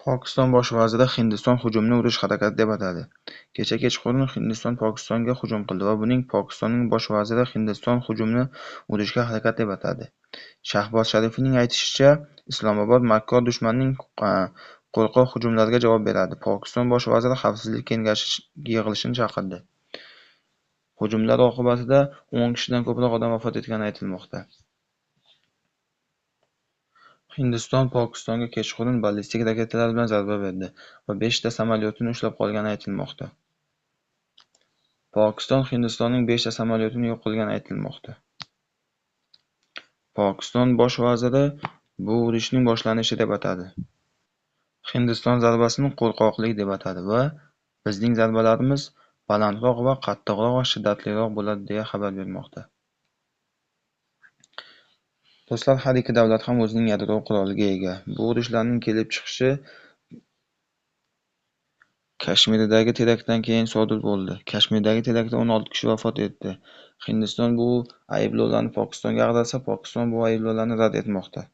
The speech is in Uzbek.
Pokiston bosh vaziri Hindiston hujumini urush harakati deb atadi. Kecha kechqurun Hindiston Pokistonga hujum qildi va buning Pokistonning bosh vaziri Hindiston hujumini urushga harakat deb atadi. Shahboz Sharifning aytishicha, Islomobod makkor dushmanning qo'rqoq hujumlariga javob beradi. Pokiston bosh vaziri Xavfsizlik kengashi yig'ilishini chaqirdi. Hujumlar oqibatida 10 kishidan ko'proq odam vafot etgani aytilmoqda. Hindiston Pokistonga kechqurun ballistik raketalar bilan zarba berdi va 5 ta samolyotini ushlab qolgani aytilmoqda. Pokiston Hindistonning 5 ta samolyotini yo'q qilgani aytilmoqda. Pokiston bosh vaziri bu urushning boshlanishi deb atadi. Hindiston zarbasini qo'rqoqlik deb atadi va bizning zarbalarimiz balandroq va qattiqroq va shiddatliroq bo'ladi deya xabar bermoqda. Do'stlar, har ikki davlat ham o'zining yadro quroliga ega. Bu urushlarning kelib chiqishi Kashmirdagi teraktdan keyin sodir bo'ldi. Kashmirdagi teraktda 16 kishi vafot etdi. Hindiston bu ayblovlarni Pokistonga ag'darsa, Pokiston bu ayblovlarni rad etmoqda.